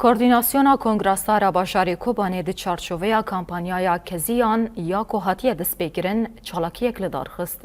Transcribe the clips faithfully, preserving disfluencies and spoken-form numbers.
Koordînasyona Kongra Star a Bajarê Kobanê di çarçoveya kampanyaya Keziyan ya ku hatiye destpêkirin, çalakiyek li dar xist.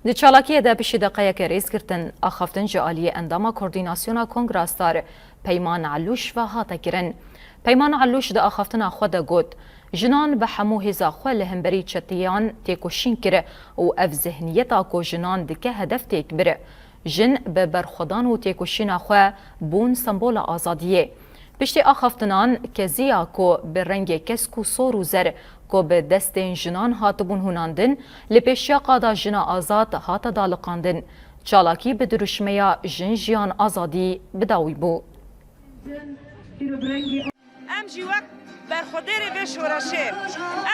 Di çalakiyê de piştî deqeyeke rêzgirtin, axaftin ji aliyê endama Koordînasyona Kongra Star Peyman Elûş ve hate kirin. Peyman Elûş di axaftina xwe de got, Jinan bi hemû hêza xwe li hemberî çeteyan têkoşîn kir û ev zihniyeta ku jinan dike hedef têk bir. Jin bi berxwedan û têkoşîna xwe bûn sembola azadiyê. Piştî axaftinan, keziya ku bi rengê kesk û sor û zer ku bi destên jinan hatibûn hûnandin, li pêşiya qada jina azad hate daliqandin. Çalakî bi dirûşmeya Jin Jiyan Azadî bi dawî bû. Em jî wek berxwedêrê vê şoreşê,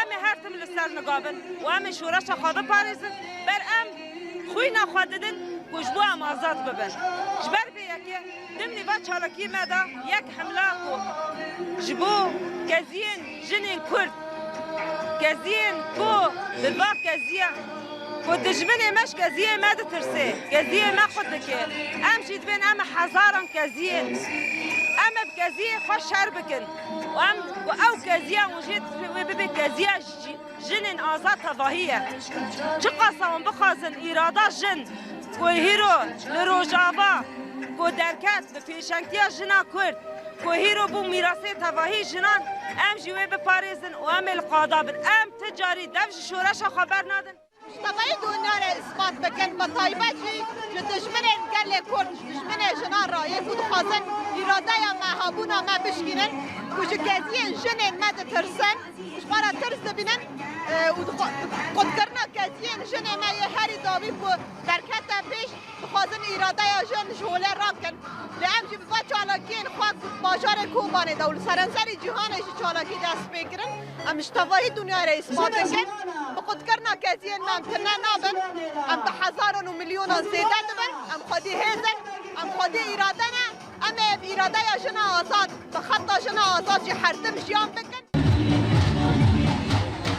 em ê her tim li ser niga bin û em ê şoreşa xwe biparêzin, ber em xwîna xwe didin ku ji bo em azad bibin. Ji ber vê yekê dimnî va çalakî me de yek hemla ku ji bo keziyên jinên Kurd, keziyên ku bi va keziya ku dijminê me ji keziyê me ditirsê, keziyê me qut dike. Em jî dibên em hezaran keziyê, em ê bi keziyê xwe şer bikin û em ku ew keziya hûn jê dibê wê bibe keziya ji jinên azad tevahî ye. Çiqasa hûn bixwazin îrada jin ku hîro li Rojava ku derket bi pêşengtiya jina Kurd ku hîro bû mîrasê tevahî jinan, em jî wê biparêzin û em ê li qada bin. Em ti carî dev ji şoreşa xwe bernadin. Ji tevayî dinyarê îspat bikin, bi taybet jî ji dijminên gelê Kurd, ji dijminê jinan re yê ku dixwazin îradeya me, hebûna me bişkînin, ku ji keziyên jinên me ditirsin, ji xwe re tirs dibînin, e, û dixwe-, qutkirina keziyên jinê me yê herî dawî ku derkete pêş, dixwazin îradeya jin ji holê rakin. Lê em jî bi va çalakiyên xwe bajarê Kobanê de û li seranserî cîhanê jî çalakî dest pê kirin. Em ji tevahî dinyayê re îspat dikin. Bi qutkirina keziyên me em tune nabin. Em bi hezaran û milyonan zêde dibin. Em xwedî hêz in. Em xwedî îrade ne. Em ê bi îradeya jina azad, bi xeta jina azad jî her tim jiyan bin.